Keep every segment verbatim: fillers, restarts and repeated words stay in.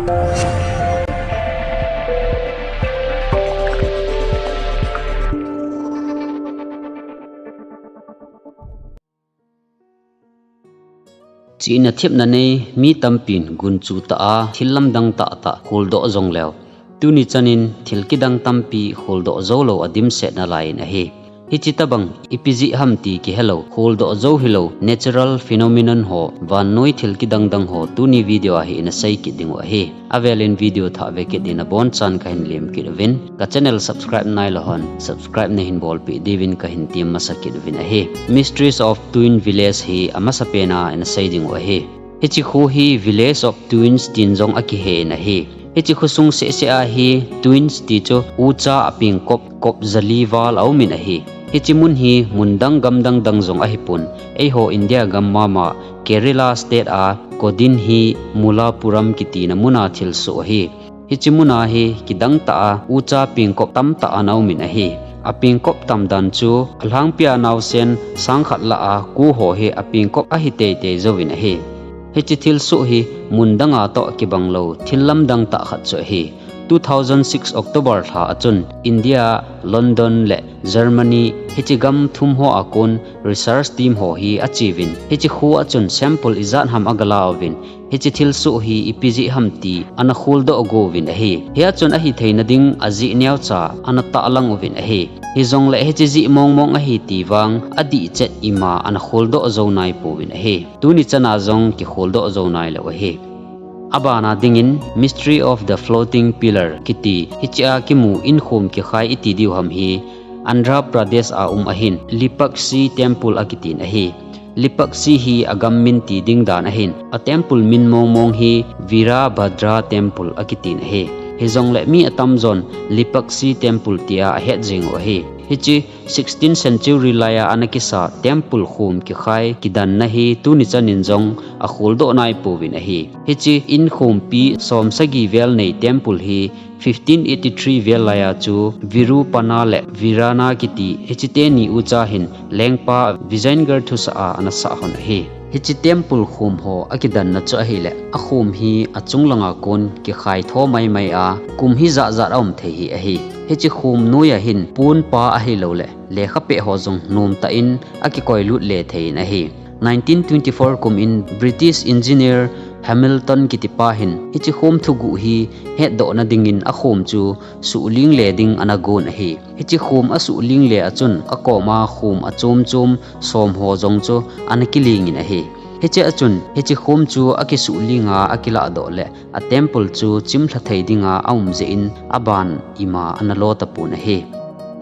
Chihna thepna nei mi tampin gunchu tah a thil lamdang tahtah kholdoh jong leu, tuni chanin thil kidang tampi kholdoh jou lou a dimset nalai in ahi. Hichi tabang ipi jeh ham ti kihelou, kholdoh jou hilou natural phenomenon ho, vannoi thil kidang dang ho tuni video a hi ina sei kit ding u ahi. Avelin video thah ve kit ding abonchan kahin lem kit uvin, ka channel subscribe nailou hon subscribe nahin bolpeh diuvin kahin tem masa kit uvin ahi. Mysteries of Tuin Village hi amasa pen a ina sei ding u ahi. Hichi kho hi Village of Twins tin jong akihe in ahi. Hichi khosung seh seh a hi Twins ti chu ucha apeng kop kop jali val aumin ahi. Hichi mun hi mun dang gam dang dang jong ahipon, eiho India gam mama Kerala state a Kodinhi Mulapuram kitina muna thilsoh ahi. Hichi muna hi kidang tah a ucha pengkop tamtah ana umin ahi. Apengkop tam dan chu alhangpia naosen sangkhat lah a ko ho hi apengkop ahi teitei jouvin ahi. Hichi thilsoh hi mun danga toh kibang lou thil lamdang tah khat chu ahi. Two thousand six October lha a chun India, London le Germany hichi gam thum ho a kon research team ho hi acheuvin, hichi kho a chun sample ijat ham agala uvin, hichi thilsoh hi ipi jeh ham ti ana kholdoh go uvin ahi. Hia chun ahi theina ding ajeh neocha ana tahlang uvin ahi. Hijongle hichi jeh mong mong ahi ti vang adih chet ima ana kholdoh jou naipouvin ahi. Tuni chana jong kikholdoh jou nailou ahi. Abana dingin Mystery of the Floating Pillar kiti hichia kimu inkhom kikhai iti diu ham hi Andhra Pradesh a um ahin Lepaksy Temple akitin ahi. Lepaksy hi agam min ti ding dan ahin, a temple min mong mong hi Veerabhadra Temple akitin ahi. Hijongle mi atamjon Lepaksy Temple tia ahet jing u ahi. Hichi sixteenth century laiya ana kisa temple khom kikhai kidanna hi tuni chanin jong akholdoh naipouvin ahi. Hichi inkhompi somsagi vel nei temple hi fifteen eighty-three vel laiya chu Virupana le Virana kiti hichi teni ucha hin lengpa Vijayanagara thusah a ana sah hon ahi. Hichi temple khom ho akidanna chu ahile, akhom hi achung langa kon kikhai tho mai mai a, kum hi jat jat aum thei hi ahi. Hichi khom noiya hin ponpa ahilouleh lekha peh ho jong nomtah in akikoi lut le thei in ahi. Nineteen twenty-four kum in British engineer Hamilton kitipa hin hichi khom thuguh hi hetdohna dingin akhom chu suhling le ding ana gon ahi. Hichi khom asuhling le a chun akoma khom achom chom som ho jong chu ana kilingin ahi. Hichea chun hichi khom chu akisuhling a akilahdoh le a temple chu chimlha thei dinga aum jeh in aban ima ana lo tapon ahi.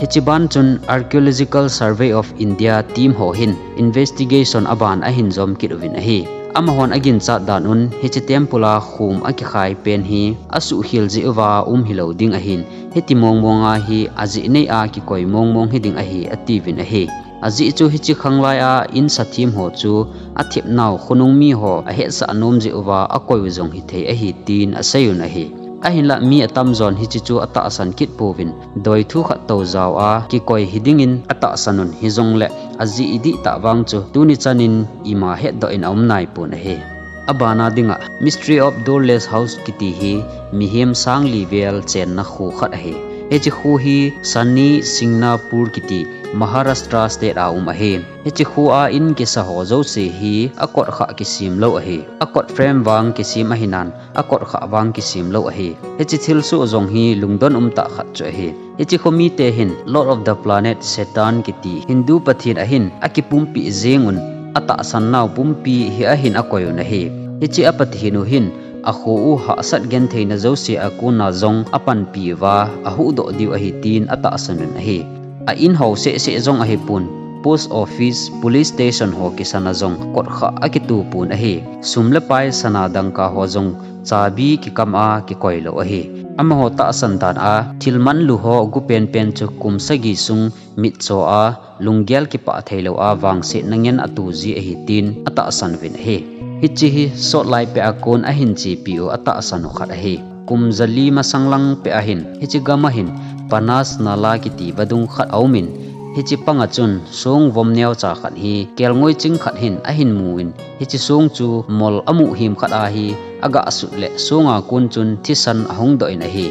Hichi ban chun Archaeological Survey of India team ho hin investigation aban ahin jom kit uvin ahi. Amahon aginchat dan un hichi temple a khom akikhai pen hi asuhkhel jeh uva um hilou ding ahin, hiti mong monga hi ajeh nei a kikoi mong mong hiding ahi atiuvin ahi. Ajeh chu hichi khanglai a insa them ho chu athepnau khonung mi ho ahetsah nom jeh uva akoi u jong hithei ahi tin asei un ahi. Ahinlah mi atamjon hichi chu atahsan kit pouvin, doithu khat tou jao a kikoi hidingin atahsan un, hijongle ajeh idihtah vang chu tuni chanin ima hetdoh in aum naipon ahi. Abana dinga Mystery of Doorless House kiti hi mihem sangli vel chenna kho khat ahi. Hichi kho hi Sani Singnapur kiti Maharashtra state a um ahi. Hichi kho a in kisa ho jouse hi akotkhah kisemlou ahi. Akot frame vang kisem ahinan, akotkhah vang kisemlou ahi. Hichi thilsoh jong hi lungdon umtah khat chu ahi. Hichi khomite hin Lord of the Planet Saturn kiti Hindu pathen ahin akipumpi jeng un, atahsan nau pumpi hi ahin akoi un ahi. Hichi apathen u hin akho u hahsat gentheina jouse a kona jong apanpi uva ahuhdoh diu ahi tin atahsan un ahi. A in ho seh seh jong ahipon, post office, police station ho kisana jong kotkhah akitupon ahi. Sum le pai sana dangka ho jong chabi kikam a kikoilou ahi. Amaho tahsan dan a thil manlu ho gu penpen chu kum sagi sung mitcho a lunggel kipah theilou a vangsetna ngen atu ji ahi tin atahsan uvin ahi. Hichi hi sotlai peh a kon ahin chepi u atahsan u khat ahi. Kum jali masang lang peh ahin hichi gam ahin Panas Nala kiti vadung khat aumin, Hiche panga chun song vom neocha khat hi kelngoi ching khat hin ahin mu in, hiche song chu mol amu him khat a hi aga sut le songa kon chun thisan ahung doh in ahi.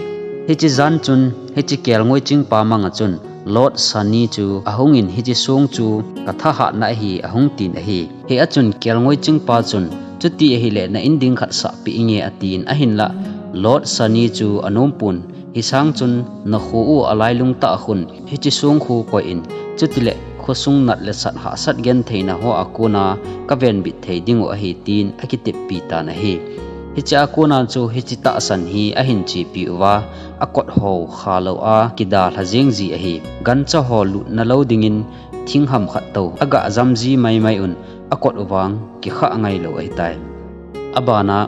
Hiche jan chun hiche kelngoi ching pa manga chun Lord Sunny chu ahung in hiche song chu ka thahatna ahi ahung tin ahi. Hia chun kelngoi ching pa chun, chuti ahile na in ding khat sahpeh inge atin ahinlah Lord Sunny chu anom pon, hi sang chun na kho u alailung tah khun hiche song khu koi in, chutile khosung nat le sat hahsat gentheina ho a kona ka venbit thei ding u ahi tin akiteppi tan ahi. Hiche a kona chu hiche tahsan hi ahin chepi uva, akot ho khalou a kidalha jeng ji ahi. Gancha ho lutna lou dingin thingham khat tou aga jam ji maimai un, akot u vang kikha ngailou ahitai. Abana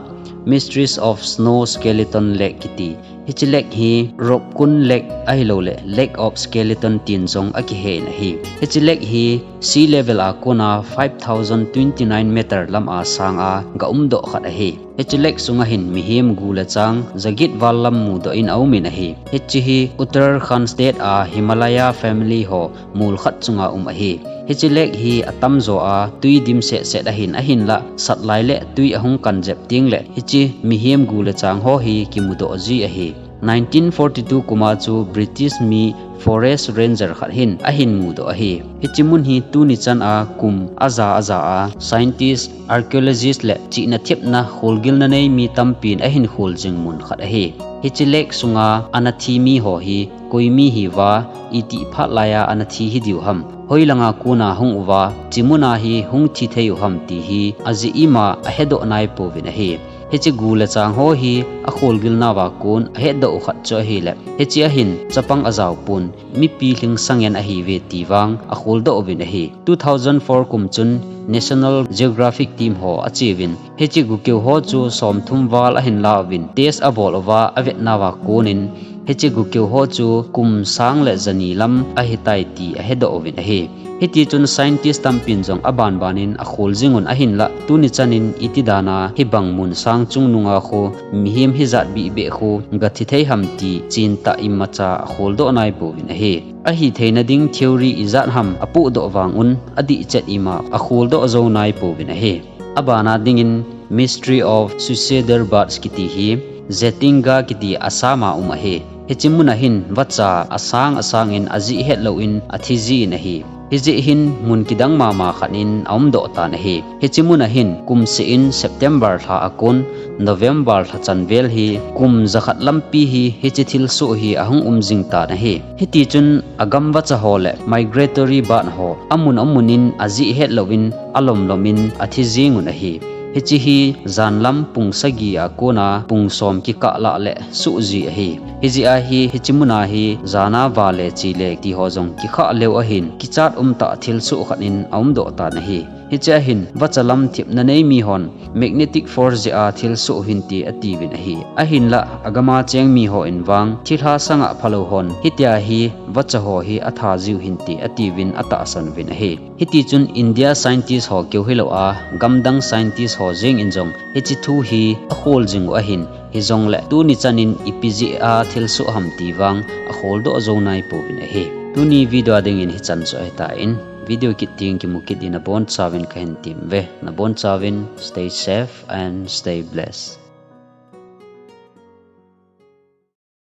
Mysteries of Snow Skeleton Lake kiti. Hiche lake hi Ropkun Lake ahilouleh Lake of Skeleton tin jong akihen ahi. Hiche lake hi sea level a kona five thousand twenty-nine meter lam a sang a ga umdoh khat ahi. Hiche lake sunga hin mihem gu le chang jaget val lam mudoh in aum in ahi. Hiche hi Uttarakhand state a Himalaya family ho mol khat chunga um ahi. Hiche lake hi atamjo a tui dim setset ahin, ahinlah satlai le tui ahung kan jep tengle hiche mihem gu le chang ho hi kimudoh ji ahi. Nineteen forty-two kuma chu British mi forest ranger khat hin ahin mudoh ahi. Hiche mun hi tuni chan a kum aja aja a scientist, archaeologist le chihna thepna kholgilna nei mi tampin ahin khol jing mun khat ahi. Hiche lake sunga ana thi mi ho hi koi mi hiuva, itih phat laiya ana thi hidiu ham, hoilanga kona hung uva, hiche muna hi hung thi thei u ham ti hi ajeh ima ahedoh nai pouvin ahi. Hiche gu le chang ho hi akholgilnauva kon ahetdoh u khat chu ahile, hiche a hin chapang ajao pon, mipi lhingsa ngen ahiuve ti vang akholdoh uvin ahi. Two thousand four kum chun National Geographic team ho acheuvin, hiche gukeu ho chu somthum val ahin lauvin, test abol uva, avetnauva konin hiche gukeu ho chu kum sang le jani lam ahitai ti ahedoh uvin ahi. Hitichun scientist tampin jong abanbanin akhol jingun, ahinlah tuni chanin iti dana hibang mun sang chungnunga khu mihem hijat bihbeh khu gathi thei ham ti chentah imacha akholdoh nai pouvin ahi. Ahitheina ding theory ijat ham apohdoh vangun adihchet ima akholdoh jou nai pouvin ahi. Abana dingin Mystery of Suicidal Bats kiti hi Jatinga kiti Assam a um ahi. Hiche muna hin vacha asang asangin ajih hetlouvin athi jin ahi. Hijeh hin mun kidang mama khat in aumdoh tan ahi. Hiche muna hin kumseh in September lha a kon November lha chanvel hi kum jakhat lampi hi hiche thilsoh hi ahung um jing tan ahi. Hitichun agam vacha ho le migratory bat ho amun amunin ajih hetlouvin alomlomin athi jingun ahi. Hiche hi janlam pung sagi a kona pung som kikah lah le soh ji ahi. Hijeh a hi hiche muna hi jana vale chele tiho jong kikhah leu ahin, kichat umtah thilsoh khat in aumdoh tan ahi. Hiche a hin vacha lam thepna nei mihon magnetic force jeh a thilsoh hinte atiuvin ahi. Ahinlah agama cheng miho in vang thilha sanga phalou hon hitia hi vacha ho hi atha jiu hinte atiuvin atahsan uvin ahi. Hitichun India scientist ho keu hilou a, gamdang scientist ho jengin jong hiche thu hi akhol jingu ahin, hijongle tuni chanin ipi jeh a thilsoh ham ti vang akholdoh jou nai pouvin ahi. Tuni video a dingin hichan chu ahitan, video kit teng kimu kit ding nabonchauvin kahin temuve. Nabonchauvin stay safe and stay blessed.